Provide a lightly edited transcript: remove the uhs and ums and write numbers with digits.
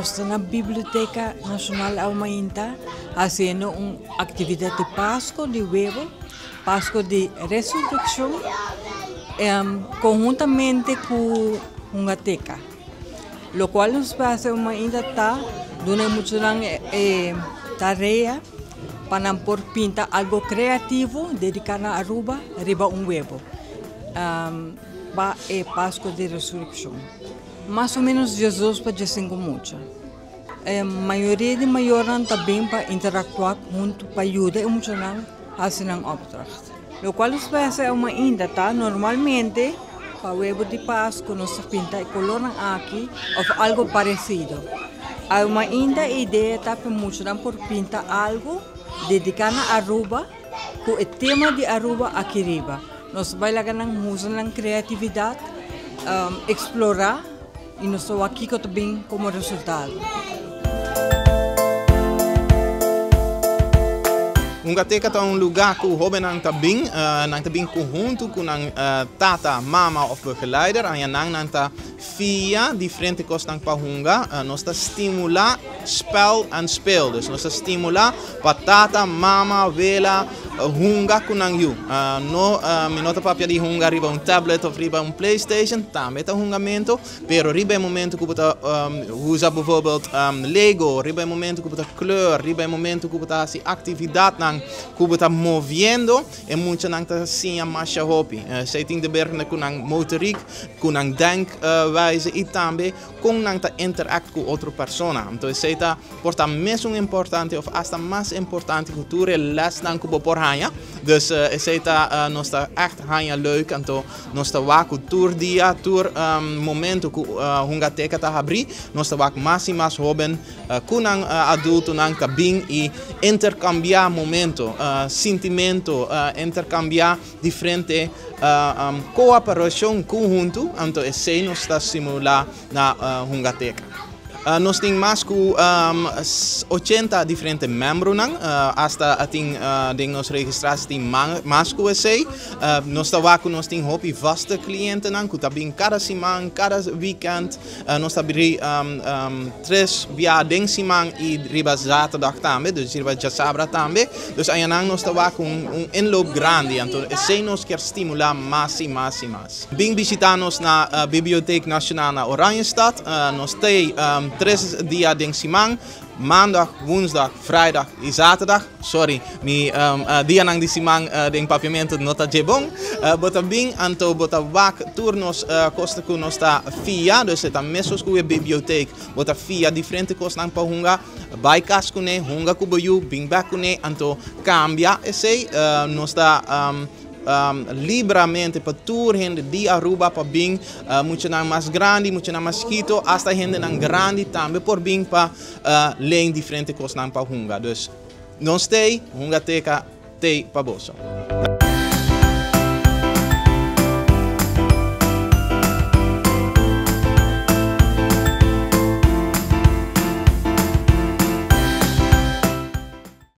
Nos ta na Biblioteca Nacional Aumainta haciendo un actividad di Pasco di Webo, Pasco di Resurreccion, conhuntamente cu Hungateca. Locual nos por haci Aumainta ta duna e muchanan e tarea pa nan por pinta algo creativo dedica na Aruba riba un webo pa e Pasco di Resurreccion. Mas o menos diesdos pa diesinku mucha. E mayoria di mayornan ta bin pa interaktua huntu pa yuda e muchanan hasi nan opdracht. Lokual nos por hasi aun ainda ta normalmente pa webo di Pasku nos ta pinta e kolornan aki òf algu paresido. Aun ainda e idea ta pa e muchanan por pinta algu dediká na Aruba ku e tema di Aruba aki riba. Nos bai laga nan usa nan kreatividat, eksplorá i nos ta wak kiko ta bin komo resultado. Hungateka ta un lugá ku hóbennan ta bin, nan ta bin konhuntu ku nan tata, mama òf begeleider. Aña nan nan ta fia diferente kosnan pa hunga. Nos ta stimulá spel en speel. Dus nos ta stimulá pa tata, mama, wela hunga ku nan yu. No, mi no ta papia di hunga riba un tablet of riba un playstation, tambe ta hungamento, pero riba e momento ku bo ta usa bijvoorbeeld lego, riba e momento ku bo ta kleur, riba e momento ku bo ta hasi aktividatnan ku bo ta moviendo, e muchanan ta siña masha hopi. Esei tin deber ku nan motoriek, ku nan denkwijze i tambe kon nan ta interact ku otro persona. Anto esei ta por ta mesun importante of asta mas importante ku tur e lesnan ku bo por haña. Dus esei ta nos ta ègt haña leuk. Anto nos ta wak ku tur dia, tur momento ku Hungateka ta habrí, nos ta wak mas i mas hóben ku nan adultonan ta bin i interkambiá momento, sintimento, interkambiá diferente Koaperashon ku huntu, anto esei nos ta stimulá na Hungateka. Nos tin mas ku 80 diferente membronan, asta tin den nos registratie tin mas ku esei. Nos ta wak ku nos tin hopi vaste klientenan ku ta bin kada siman, kada wikènt. Nos ta bri tres bia den siman i riba zaterdag tambe, dus riba djasabra tambe. Dus añanan nos ta wak un inloop grandi, anto esei nos kier stimula mas i mas i mas. Bin bishita nos na Bibliotheek Nationaal na Oranjestad. Nos t'ei tres dia den siman. Maandag, woensdag, vrijdag y zaterdag. Sorry, mi dianan di siman den papiamento no ta dje bon. Bo ta bin anto bo ta wak tur nos kosnan ku nos ta fia. Dus e ta meskos ku e bibliotheek. Bo ta fia diferente kosnan pa hunga. Bai kas kuné, hunga ku bo yu, bin bek kuné anto kambia esei. Nos ta. Libramente pa tur hende di Aruba pa bin, muchanan mas grandi, muchanan mas chikito, hasta hendenan grandi tambe por bin pa leen diferente kosnan pa hunga. Dus nos t'ei, Hungateka t'ei pa boso.